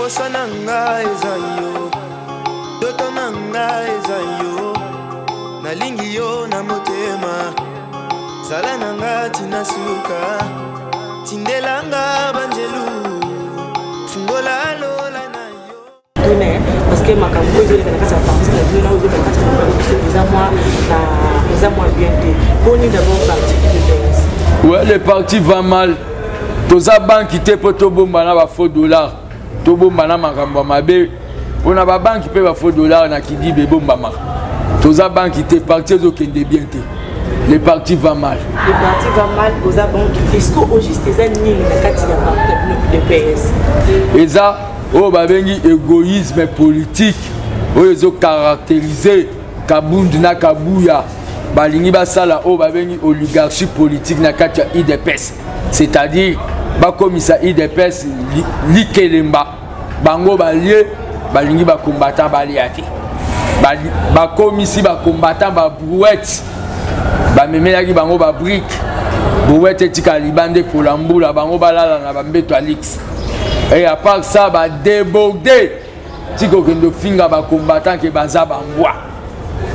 Posa na nga eza yo, ndoto na nga eza yo, nalingi yo na motema, zala na nga tina suka, tindela nga banjelu, fungola lola na yo. Tune parce que makambo oyo ezoleka na kati ya parti na bino na oyo ezoleka na kati ya mboka na biso eza mwa na eza mwa bien te. Boni d'abord parti UDPS? Ouais, le parti va mal. Toza banki te mpo tobomba na bafaux dollar, tobomba na makambo ya mabe mpo na babanki mpe bafaux dollar na kidiba ebombamaka. Toza banki te, parti ezokende bien te. Le parti va mal. Le parti va mal, oza banque. Est-ce que au juste eza nini na kati ya parti na bino UDPS? Eza oyo babengi égoïsme politique oyo ezocaractérise Kabund na Kabuya. Balingi basala oyo babengi oligarchie politique na kati ya UDPS, c'est-à-dire bakomisa UDPS likelemba, bango balie, balingi bacombattant balia te, bakomisi bacombattant babrouette, bamemelaki bango babrique, brouette etika libanda epola mbula, bango balala na bambeto ya luxe. Et à part ça, badéborde tika okende ofinga bacombattant ke baza bambwa.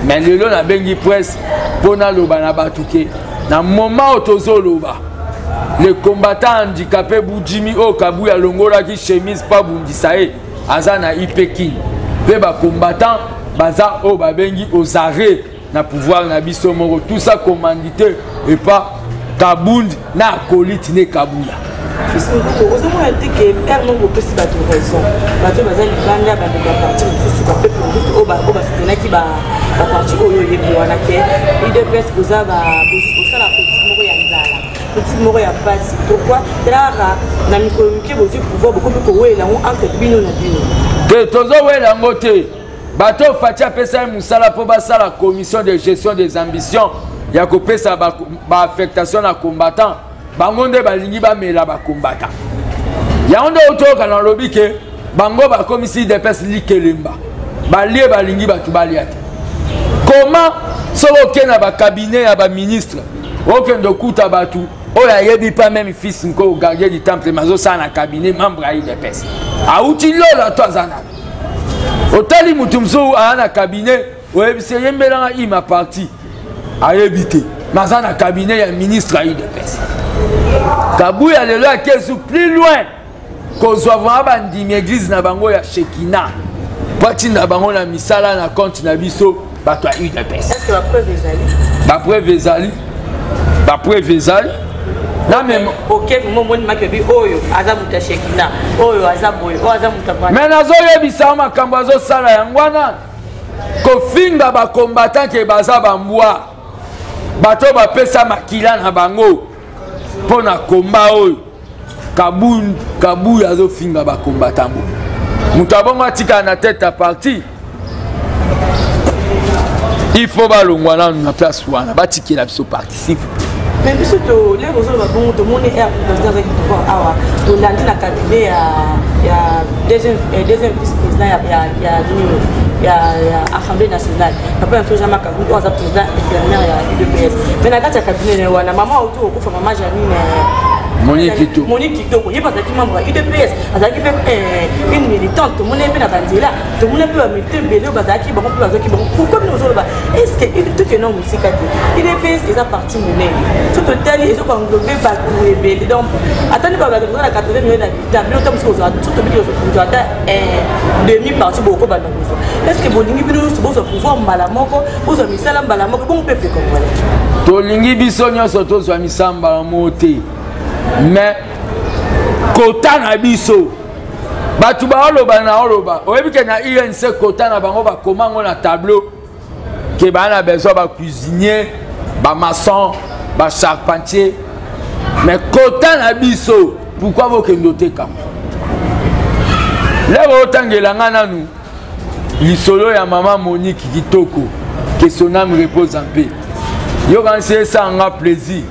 Mais lelo nabengi presse mpo naloba na bato ke na moment oyo tozoloba, le combattant handicapé Budjimi oyo Kabuya alongolaki chemise mpo abundisa ye aza na IPK, mpe bacombattant baza oyo babengi aux arrêts na pouvoir na biso moko, tout ça commandité et pas Kabund na acolyte ne Kabuya. Ozomona te ke ere moko opesi bato raison, bato baza libanda, bandeko ya parti mosusu, bapeuple mosusu oyo basoutenaki baparti oyo oyebi wana ke UDPS boza bosala politique moko ya nzala, politique moko ya pasi. Pourquoi tala kaka na mikolo mike bozwi pouvoir, bokomi kowelela yango entre bino na bino? Te, tozowela yango te. Bato oyo Fatshi apesa ye mosala mpo basala commission de gestion des ambitions ya kopesa baaffectation na combattant, bango nde balingi bamela bacombattant. Yango nde otoyoka na lobi ke bango bakomisi UDPS likelemba, balie, balingi bato balia te. Comment soki okei na bacabinet ya baministre, okende okuta bato oyo ayebi pas même fils Nko gardien du temple, mais azosala na cabinet membre ya UDPS, auti lola to aza nani? Otali motu mosusu aya na cabinet, oyebisi eyembelanga ima parti, ayebi te, mais aza na cabinet ya ministre ya UDPS. Kabuya lelo akesu plus loin kozwa vraiment bandimi église na bango ya Shekina po atinda bango na misala na compte na biso bato ya UDPS. Est-ce que bapreuve ezali? Bapreuve ezali, bapreuve ezali. Na meme Ok, vraiment omoni makebi oyo aza moto ya Shekina, oyo aza boye, oyo aza moto ya Mais nazoyebisa makambo azosala yango wana, kofinga bacombattant ke baza bambwa, bato bapesa makila na bango mpo na komba oyo. Kabuya azofinga bacombattant bo moto abongo atikala na tête ya parti, il faut balongwa nanu na place wana, batikela biso parti. Mais biso lelo ozoloba bongo, tomoni air président azalaki pouvoir awa, tolandi na cabinet ya deuxième vice président ya nini ya Assemblée nationale, papa na biso Jean-Marc Kabund oyo aza président intérimaire ya UDPS. Mais na kati ya cabinet na ye wana, mama auti kokufa, mama Janine Monique Kitoko, Monique Kitoko, ye mpe azalaki membre ya UDPS, azalaki mpe une militante. Tomoni ye mpe na banzela, tomoni mpe bamilitaire ebele oyo bazalaki bango mpe bazwaki bango. Pourquoi bino ozoloba est ce que tokende mosika te? UDPS eza parti monene, so totali ezokoenglobe bato ebele. Donc ata nde bato koza na 80 millions d'habitants, bino ta mosuku kozwa, so tobiki kozwa ata demi parti, bokobanda kozwa. Est ce que bolingi bino nyonso bozwa pouvoir mbala moko, bozwa misala mbala moko bongo peuple congolais? Tolingi biso nyonso tozwa misala mbala moko te, mais kota na biso bato baoloba na oloba, oyebi ke na UNC kota na bango bakoma yango na tableau ke baa na besoin bacuisinier, bamaçon, bacharpentier. Mais kota na biso, pourquoi bokende otekama? Lero otangela nga nanu lisolo ya mama Monique Kitoko, que son âme repose en paix. Yokanisi esanga nga plaisir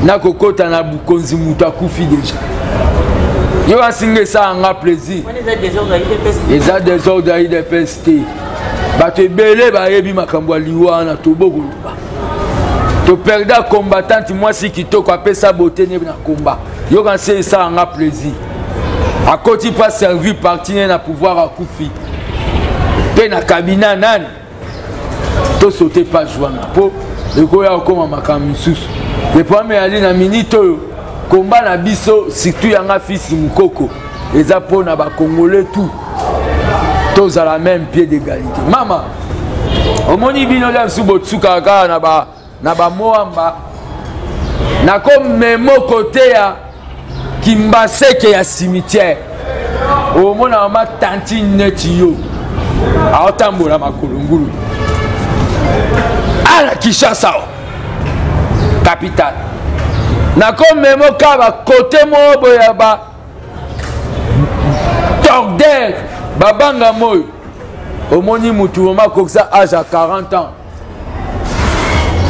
nakokota na bukonzi, moto akufi deja. Yokanisi nga esanga nga plaisir, eza désordre ya UDPS te. Bato ebele bayebi makambo ya liwa wana, tobokoloba toperda combattante mwasi kitoko apesa beauté ne na komba. Yokanisi esanga nga plaisir. Akoti pa servir parti ne na pouvoir akufi mpe na kabina nani tosote page wana mpo ekoya kokoma makambo misusu. Le problème eyali na minute oyo komba na biso surtout yanga fils Mukoko eza mpo na bacongolais tout tozala même pied d'égalité. Mama omoni bino lia bisu botsukaka kaka na ba na bamoamba nakomemo kote ya kimbaseke ya cimetière, omona mama tantine neti yo aotambola makolo ngulu ala Kinshasa capitale. Nakomemo kaka bakote moko boye ya ba torder babanga moyo, omoni mutu mama akokisa age ya 40 ans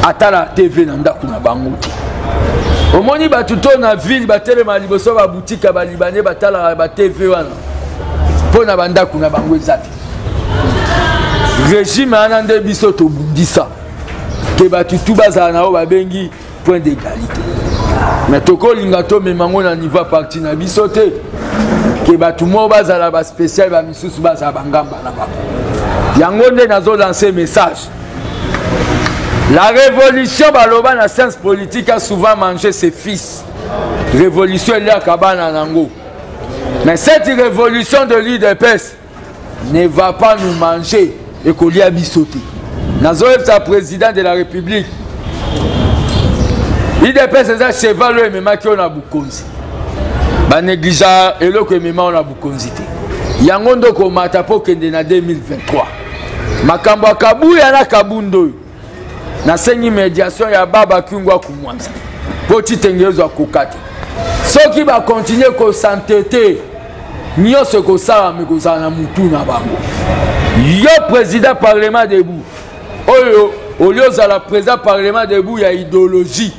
atala TV na ndako na bango te. Omoni bato to na ville batelema liboso ba boutique ya balibanais batalaka ba TV wana mpo na bandako na bango eza te. Régime wana nde biso tobundisa ke bato tu bazala na oyo babengi point d'égalité, mais tokolinga tomema yango na niveau ya parti na biso te ke bato moko bazala baspécial, bamisusu bazala bangamba na bango. Yango nde nazolancer message. La révolution, baloba na science politique, a souvent mangé ses fils. Révolution eliaka bana nango, mais cette révolution de l'UDPS ne va pas nous manger, ekolia biso te. Nazoyebisa président de la République, UDPS eza cheval oyo ememaki oyo na bokonzi. Banégligea eloko emema oyo na bokonzi te, yango nde okomata mpo okende na 2023. Makambo ya Kabuya na Kabunda oyo, nasengi médiation ya baba Kyungu akumwanza mpo titenge ezwa koka te. Soki bakontinue kosante te, nyonso ekosalama ekozala na mutu na bango. Yo président parlement debout oyo, olie ozala président parlement debout ya idéologie,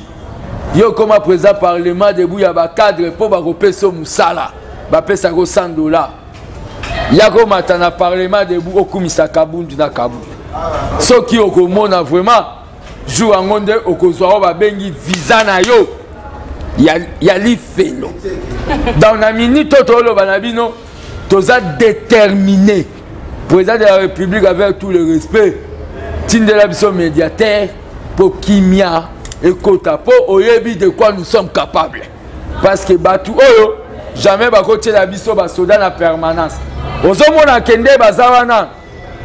yo okoma président parlement debout ya bacadre mpo bakopesa yo mosala, bapesaka yo 100 $. Ya komata na parlement debout okumisa Kabundu na Kabundu, soki okomona vraiment jour yango nde okozwa oyo babengi visa na yo ya lifelo. Donc na minute oyo toloba na bino, toza déterminé. Président de la République, avec tout le respect, tindela biso médiateur mpo kimia ekota, mpo oyebi de quoi nous sommes capables, parce que bato oyo jamais bakotiela biso basoda na permanence. Ozomona kende baza wana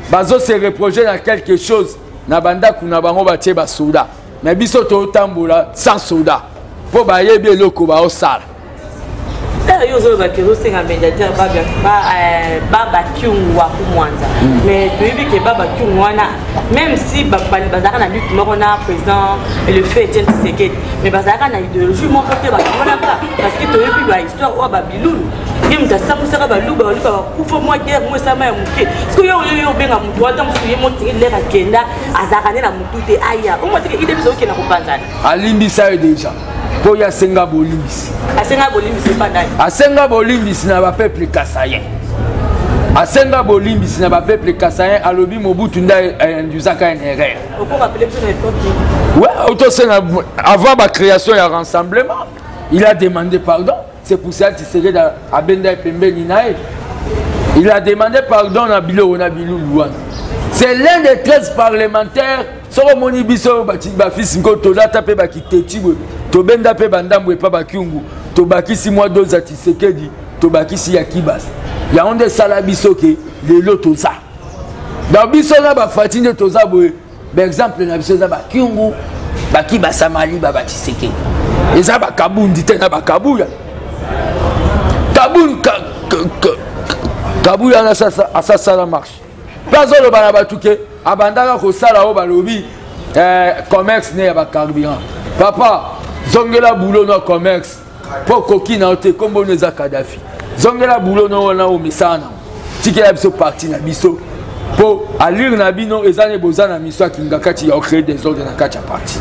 bazose reproche na quelque chose na bandako na bango, batie basoda na biso, totambola sans soda mpo bayebi eloko baosala. Yo ozoloba ke ozosenga médiateur baba Kyungu wa Kumwanza, mais toyebi ke baba Kyungu wana, même si bazalaka na lutte moko na président le feu Etienne Tshisekedi, mais bazalaka na idéologie moko te, bamonaka, parce que toyebi bahistoire oyo babilulu ye moto asambwisaka baluba, baluba bakufa, mwa guerre mo esama ya moke. Soki yo oyo obenga moto wana mosusu, ye motingi lere akenda, azalaka nde na motu te, aya omwa teke ide biso okenda kopanzana. Alimbisa yo déjà mpo ye asenga bolimbisi. Asenga bolimbisi epa nani? Asenga bolimbisi na bapeuple kasayen, asenga bolimbisi na bapeuple kasayen. Alobi Mobutu nde induisaka une erreur. Okorappeler biso na époque? Ouais, autosenga avant bacréation ya Rassemblement, il a demandé pardon. C'est pour ça Tshisekedi abenda ye pembeni na ye. Il a demandé pardon na biloko na bilulu wana. C'est l'un des 13 parlementaires. Soki omoni biso bafils nko tolata mpe bakiteti boye, tobenda mpe bandambo epa bakyungu, tobakisi mwa dose ya Tshisekedi, tobakisi ya Kibas, yango nde esala biso ke lelo toza. Donc biso na bafati nde toza boye, baexemple na biso eza bakyungu, bakibasa, maliba, batshisekedi, eza bakabundi te na bakabuya. Kabuya wana asasala marche mpe azoloba na bato ke abandaka kosala oyo balobi commerce ne ya bacarburant. Papa, zongela boulot na commerce mpo koki na yo te. Nkombo no eza Kadafi. Zongela boulot no wana omesana nango, tikela biso parti na biso, mpo allure na bino eza ne boza na miso ya kinga kati ya ocréer désordre na kati ya parti.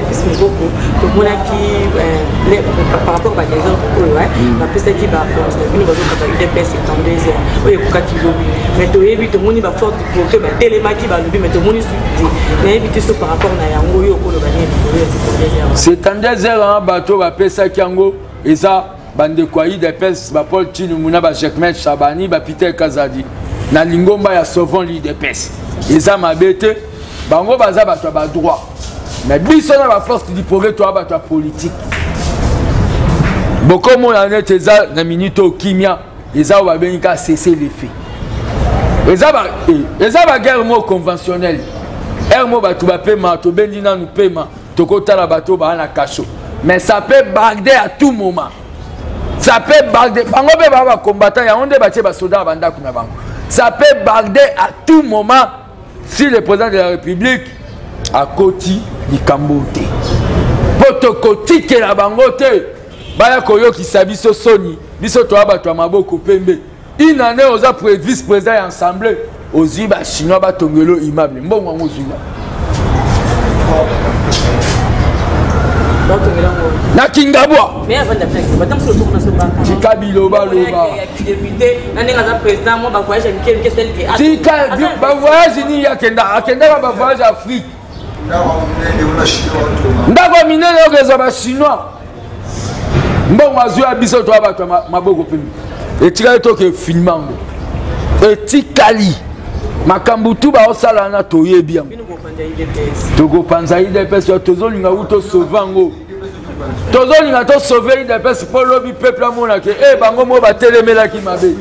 Fils Mokoko, tomonaki par rapport badésordre oyo bapesaki bakonzi na bino bazokaka UDPS 72 heures oyo ekokaki lobi, mais toyebi, tomoni baforce du progrès batelemaki, balobi, mais tomoni suite te. Nayebi te so par rapport na yango oyo okoloba nini likolo ya 72 heures. 72 heures wana, bato bapesaki yango eza Bandeko ya UDPS, ba Paul Tshilumbu na ba Jacquemain Shabani, ba Peter Kazadi na lingomba ya Sauvons l'UDPS. Eza mabe te, bango baza bato ya ba droit. Mais biso na ba force du progrès toa bato ya politique. Bokomona neti eza na minute oyo kimia eza oyo babengi kaka cessez le feu. Eza ba eh, eza ba guerre moko conventionnelle. Heure moko bato bapema, tobendi nanu pema. Tokotala bato baa na kasho, mais ça peut barder à tout moment, ça peut barder. Bango mpe baa bacombattant, yango nde batie basoda na bandako na bango. Ça peut barder à tout moment si le président de la République akoti likambo te, mpo tokotikela bango te baya koyokisa biso soni. Biso toya bato ya maboko pembe. Une année oza vice président ya assemblée, ozwi bachinois batongelo immeuble, mbongo yango ozwi na Kingabwa. Tika bilobaloba, tika bavoyage nini akenda, akendaka bavoyage Afrique, ndako ya minene oyo kozwa bachinois, mbongo azwi ya biso toya bato ya maboko pembe. Etikali toke filme yango, etikali makambo tu baosala wana, toyebi yango. Tokopanza UDPS, tozolinga ku tosauve yango, tozolinga tosauve UDPS mpo lobi peuple amonake e bango mo batelemelaki mabe.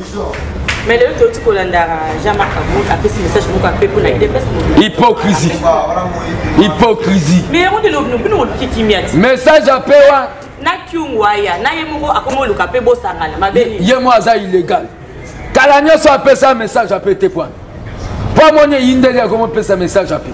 Mais lelo toti kolanda Jean-Marc Kabund apesi message moko ape mpona UDPS. Hypocrisie, hypocrisie. Mais yango nde lobi bino boluki kimia ti. Message ape wa na Kyungu aya na ye moko akoma oluka mpe bosangana mabe nini? Ye mo aza illégal, kala nyonso apesa message ape te pwana mpo amoni eyindeli, akomopesa message ape.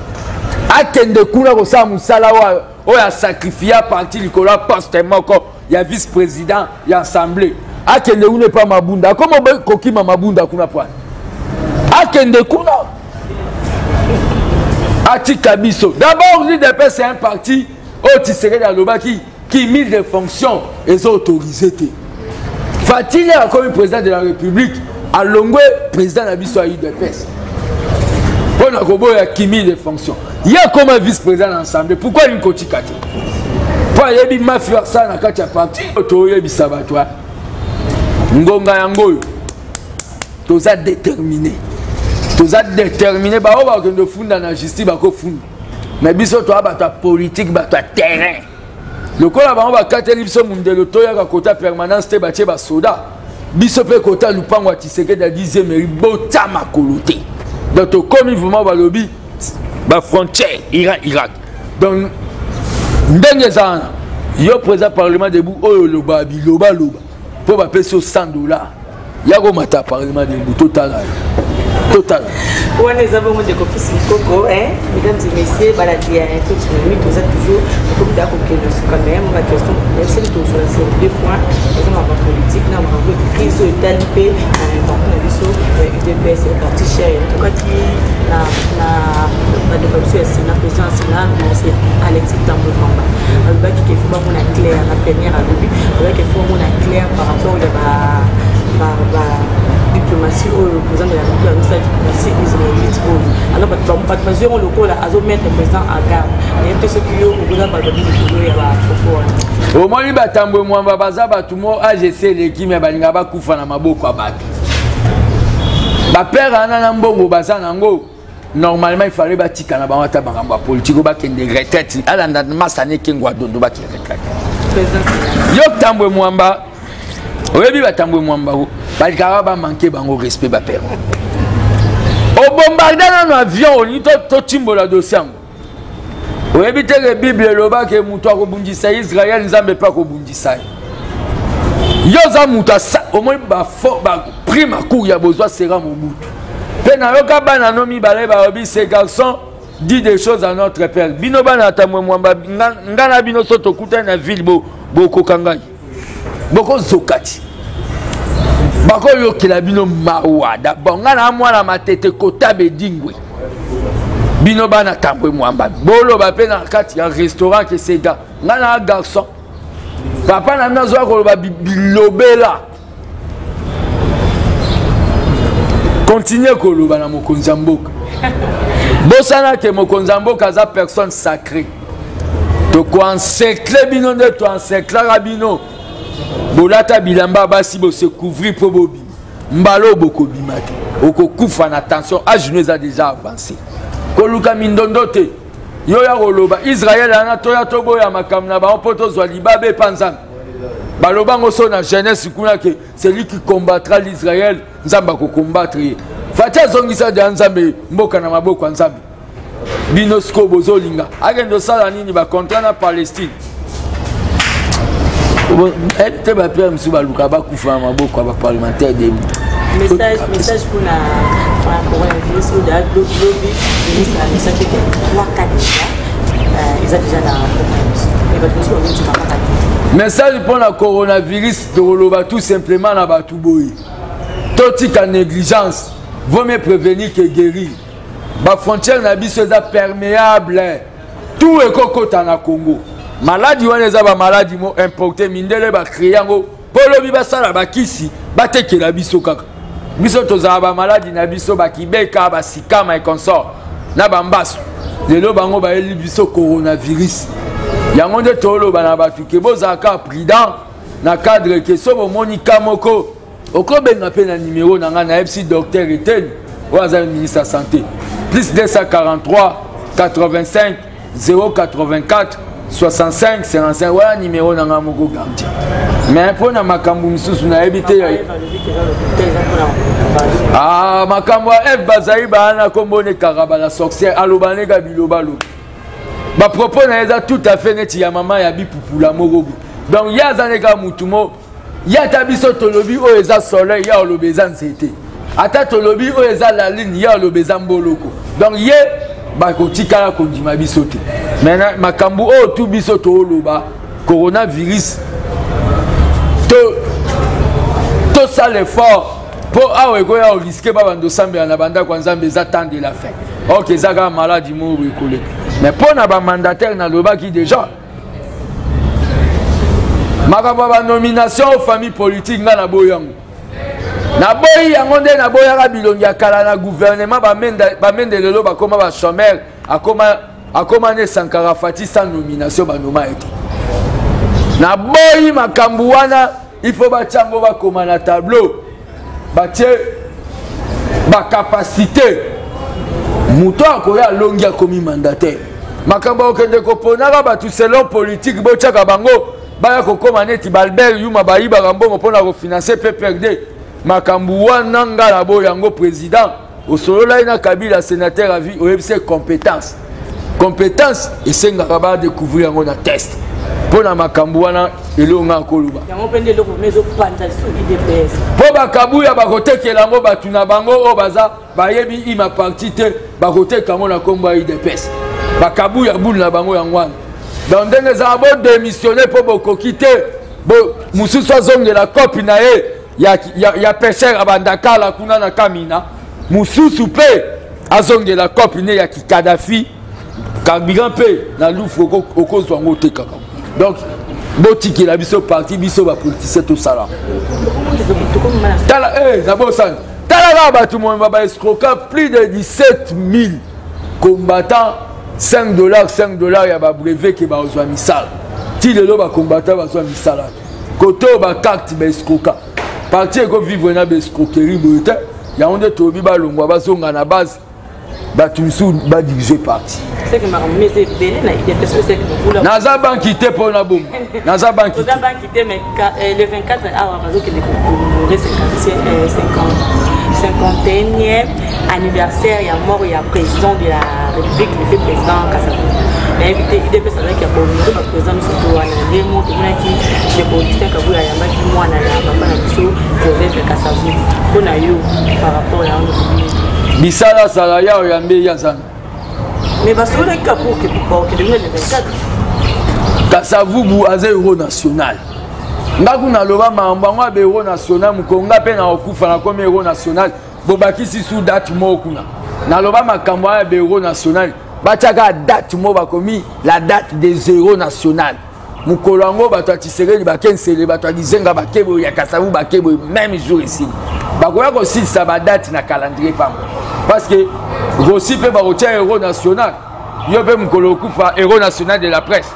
Akende kuna kosala mosala oyo oyo asakrifia parti likolo ya poste moko ya vice président ya assemblée. Akende kuna epa Mabunda, akoma kokima Mabunda kuna pwana. Akende kuna, atika biso. D'abord, l'UDPS, c'est un parti oyo Tshisekedi alobaki cumul de fonction eza autorisé te. Fatili akomi président de la République, alongwe président na biso ya UDPS mpo na koboya cumul de fonction. Ye akoma vice président na assemblée, pourquoi alingi kotika te? Mpo ayebi mafia asala na kati ya parti. Toyebisa bato ngonga yango oyo, toza déterminé, toza déterminé. Baoyo bakende ofunda na justice, bakofunda, mais biso toya bato ya politique, bato ya terrain. Lokola bango bakateli biso mundelo, toyaka kota permanence te, batie basoda. Biso mpe kota lupango ya Tshisekedi ya 10e mairie, bota makolo te. Donc tokomi vraiment, balobi bafrontière Iran Irak. Donc ndenge eza wana, yo président parlement debout oyo oloba bilobaloba mpo bapesi yo 100 $, ya komata parlement debout, totala yo, totala. Wana eza bongo ndeko Fils Mukoko. Mesdames et messieurs balandi ya Info Tsunami, toza toujours tokomi daa kokende suka. Mais mwa question yebisaki tozola sur deux points: eza makambo politique na makambo crise oyo etali mpe parti na biso UDPS, parti cher. Tokaki na bandeko ya biso ya Sénat, président ya Sénat, monsieur Alexis Thambwe Mwamba, alobaki ke faut bamona clair na première. Alobi, alobaki faut bamona clair par rapport ya ba diplomatie oyo président de la République azosala, diplomatie israélite oyo. Alors bato bazwi yango lokola azomettre président en garde. Nayebi te soki yo okoza bato likolo ya bapropos wana. Omoni, baTambwe Mwamba baza bato mo agc eleki, me balingaka bakufa na maboko ya bato. Bapere wana na mbongo baza nango, normalement il fallait batika na bango ata makambo ya politike, oyo bakende retraite, alanda masana ekengo adondo, bakende retraite. Yo Tambwe Mwamba, oyebi baTambwe Mwamba balikaka bamanke bango respect. Bapere obombarde nano avion, olingi totimbola dossier yango. Oyebi te ke Bible elobaki moto akobundisa Israel, Nzambe mpe akobundisa ye. Yo oza moto, omoni baprime acour ya bozwa sera Mobutu mpe nayoka bana no mibale balobi: "Ce garçon dit des choses à notre père." Bino bana ya Tambwe Mwamba, nga na bino so tokutani na ville, bokoka ngai, bokozoka ti bakoyokela bino mawa. D'abord nga na mwana Matete kotabe dingwe. Bino bana Tambwe Mwamba, boloba mpe na kati ya restaurant ke sega nga na garçon papa na bino azwa koloba bilobela. Continue koloba na mokonzi ya mboka. Bosana ke mokonzi ya mboka aza personne sacrée. Tokoencercle bino nde toencerclaka bino. Bolata bilamba basi bose couvrir mpo bobima. Mbala oyo bokobima te. Okokufa na tension, âge no eza déjà avancé. Koluka mindondo te. Yo ya koloba Israël ana toya toboya makambo na bango mpo tozwa libabe epa Nzambe. Baloba ngo so na jeunesse kuna ke celui qui combattra l'Israël, Nzambe akocombattre ye. Fatshi azongisa deja Nzambe mboka na maboko ya Nzambe. Bino sikoyo bozolinga akende osala nini ba contrat na Palestine? Te ba pierre mosusu baluka bakufa na maboko ya ba parlementaire debout. Message, message pour la coronavirus ou de lobi ministre annoncaki que 3 cas déjà eza déjà na mais bato mosusu bazondima kaka te. Message mpo na coronavirus tokoloba tout simplement na bato boye, totika négligence, vaut mieux prévenir que guérir. Ba frontière na biso eza perméable, tout ekokota na Congo. Maladi wana eza ba maladi mo importé, mindele ba créer yango mpo lobi basala bakisi batekela biso kaka. Biso tozala ba maladi na biso bakibeka basikama et consort na bambasu. Lelo bango bayeli biso coronavirus. Yango nde toloba na bato ke bozalaka prudent na cadre ke so bomoni ka moko okobenga mpe na numero na ngai, nayebisi docteur Eteni oyo aza ministre ya santé, plus 243 85 084 65 55, wana numero na ngai moko gardien. Mais mpo na makambo mosusu nayebi te. Ah, makambo ya Eve bazali baa na nkombo ne Karaba la sorcière, aloba neka biloba lobi. Ba propos na ye eza tout à fait neti ya mama ya bipupula moko boye. Donc ye aza neka mutu mo ye ata biso tolobi oyo eza soleil, ye alobi eza nzete, ata tolobi oyo eza la lune, ye alobi eza mboloko. Donc ye bakotikala kondima biso te. Mais makambo oyo tu biso tooloba coronavirus, tosala effort mpo awa ekoya oriske babanda osambela na bandako ya Nzambe, eza temps de la fin. Ok, eza kaka maladi moko ekoleka. Mais mpo na bamandataire nalobaki déjà makambo ya banomination o famille politique, ngai naboyi yango, naboyi yango nde naboyaka bilongi ya kala na gouvernement. Bamende lelo bakoma bachômeur, akoma ne Sankara Fati sans nomination banoma ete. Naboyi makambo wana, il faut batia yango bakoma na tableau, batie bacapacité, moto akoya alongi akomi mandataire. Makambo akokende koponaka bato selon politique, botiaka bango baya kokóma neti balbert Yuma bayibaka mbongo mpona kofinanse PPRD. Makambo wana nga na boyo yango. Président osololaki na Kabila, sénateur à vie, oyebisi compétence, compétence esengaka badécouvrir yango na test. Mpo na makambo wana eloko nga koloba mpo bakabuya bakotekela yango bato na bango oyo baza bayebi ima parti te, bakoteka yango na nkombo ya UDPS. Bakabuya bulu na bango yango wana. Donc ndenge ezala, bodémissionne mpo bokoki te, mosusu azongela kopi na ye ya pêcheur abanda kala kuna na Kamina, mosusu mpe azongela kopi ne ya kikadafi carburant mpe na lufu okozwa yango otekaka. Donc botikela biso parti, biso bapoliticien tosala. Tala nabosani, tala kaka bato moyemba baescroka plus de 17 000 combattants, 5 dollars, 5 dollars ya babrevet ke bazwa misala. Ti lelo bacombattant bazwa misala kote oyo bacarte baescroka. Parti ekovivre na baescroquerie boye te. Yango nde toyebi, balongwa, bazonga na base, bato misusu badirige parti. Naza banki te mpo na bongo, naza banki. Te, mais le 24 awa bazokende kokommémorer 51e anniversaire ya mort ya président de la République, le feu président Kasavubu. Nayebi te UDPS azalaki ya kohonorer baprésident nyonso to wana. Nde mo tomonaki ndeko Augustin Kabuya ayambaki mwana ya papa na biso Joseph Kasavubu. Mpo na yo, par rapport ya wana? Bisala sala ya oyambe ya zana. Mais basololaki kaka pour bakokende kuna le 24. Kasavubu aza héros national. Nga kuna aloba makambo yango ya bahéros national. Mokolo nga mpe na kokufa nakomi héros national, bobakisi su date moko kuna. Naloba makambo wana ya bahéros national, batiaka date moko, bakomi la date des héros national. Mokolo yango bato ya Tshisekedi bakensele, bato ya Gizenga bakeboye, ya Kasavu bakeboye, même jour esili. Bakoya kosilisa badate na calendrier pamba, parce que Rossy mpe bakotia héros national, yo mpe mokolo okufa héros national de la presse.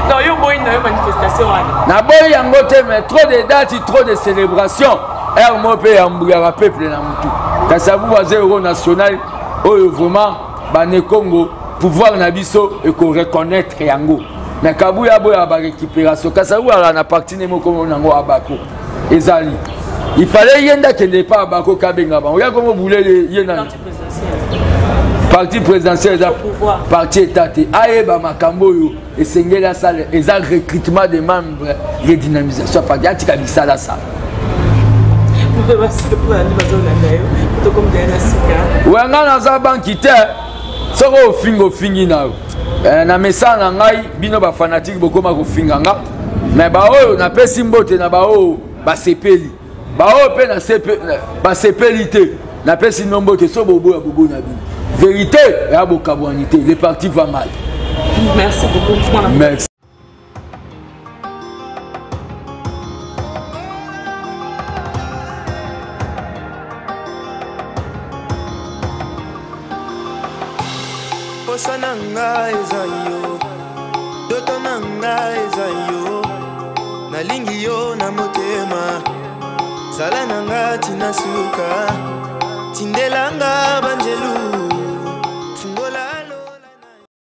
Non, yo boyi. Naboyi yango te, mais trop de date, trop de célébration, heure moko mpe yambuyaka peuple na mutu. Kasavubu aza héros national oyo vraiment bane Congo pouvoir na biso ekoreconnaître yango. Mais Kabuya aboyaka barécupération. Kasavubu alaka na parti ne moko nango abako ezali, il fallait ye nde akende epa abako kabenga bango ya kongo bulele ye nani parti présidentiel eza parti état te. Ayeba makambo oyo esengeli asala, eza recrutement de membres, redynamisation ya parti, atika misala asala. Wenga naza banki te, soki ofinga ofingi na yo na mesana na ngai. Bino bafanatike bokóma kofinga nga, me baoyo napesi mbote na baoyo basepeli, baoyo mpe basepeli te, napesi no mbote. So boboya bobo na bino, vérité ya bokabwani te, le parti va mal. Merci beaucoup. Merci. Posa na nga eza yo, ndoto na nga eza yo, nalingi yo na motema, zala na nga tina suka, tindelanga.